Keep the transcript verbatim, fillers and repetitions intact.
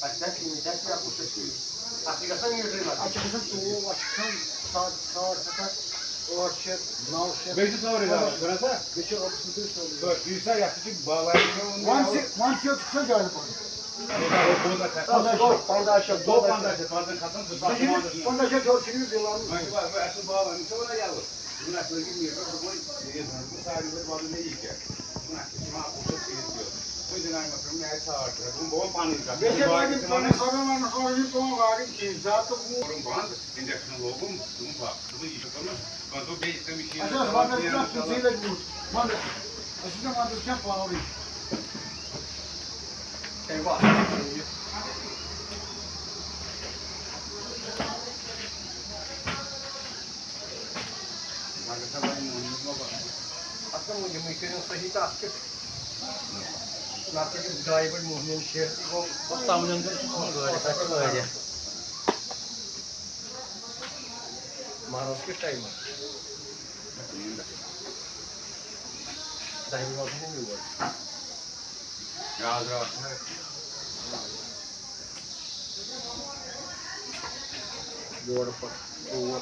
اَتھ چھا ٹھیٖک، اَتھ چھا کُس چھُ ٹھیٖک؟ اَتھ چھِ گژھان میٖٹرٕے لَگ۔ اَتھ چھِ گژھان ژوٚوُہ، اَتھ چھِ کھَسان ساڑ، ساڑ سَتھ ہَتھ، ٲٹھ شیٚتھ، نَو شیٚتھ۔ بیٚیہِ چھِ سورُے زالان، چھُنہ سا؟ بیٚیہِ چھِ اوٚبسُدٕے سورُے۔ تہٕ یہِ چھُ سا، یَتھ چھِ بالایہِ مےٚ ووٚن وَن یَوٕ۔ سہِ-، وَن سیوٚد چھُ سا زیادٕ پَہَن۔ پَنٛداہ شیٚتھ، پَنٛداہ شیٚتھ، گوٚو پَنٛداہ شیٚتھ، پَنٛداہ شیٚتھ، پَنٛداہ شیٚتھ، پَنٛداہ شیٚتھ ہیوٚر چھُنہٕ یہِ بِلان۔ وۄنۍ چھُ، وۄنۍ، وۄنۍ اَسہِ چھُ بالایہِ، وٕچھو وۄنۍ یَوٕ۔ دوٚپُن، اَتھ لٲگِو میٖٹر، دوٚپُن، یہِ زَن دوٚپُن، ساروی کھۄتہٕ وَدُن مےٚ یہِ کیٛاہ؟ دوٚپُن، اَتھ چھِ یِوان اَکھ وُہ شیٚتھ تیٖژ تہِ۔ وۄنۍ دِنۍ مےٚ پٮ۪ٹھ مےٚ آیہِ ساڑ ترٛےٚ۔ دوٚپُن، بہٕ وَنہٕ پَنٕنۍ کَتھ۔ بیٚیہِ چھِ وۄنۍ وَنان، وَنان، وَنان، وَنان، وَنان، یہِ پٮ۪وان لاگٕنۍ کِہیٖنۍ، زیادٕ تہٕ وُہ۔ کوٚرُن بنٛد، injection لوگُم، دوٚپُن، بَس۔ دوٚپُن، یہِ چھُ کوٚرمُت، وۄنۍ گوٚو بیٚیہِ تٔمِس چھِ اَسہِ اوس وَنان، یہِ چھُ اَتھ سۭتۍ لٔگۍ بوٗٹھ۔ وَنہٕ، أسۍ چھِ دَپان، ژٕ چھَکھ پاورٕے۔ تَمہِ پَتہٕ اَتھ کَم وۄنۍ یِمٕے کٔرِو صحیح تہٕ اَتھ کیُتھ؟ نَتہٕ چھِ ڈرٛاے پٲٹھۍ موہنِوٮ۪ن شیٹھ تہِ گوٚو۔ تَمجَن تہِ چھُ ژھٕنُن گٲڑۍ، تَتھ چھِ واریاہ۔ مَرَس کیُتھ ٹایِم؟ دَہہِ بَجہِ واتَن یِم یور۔ راتھ راتھ۔ یورٕ پَتہٕ تور۔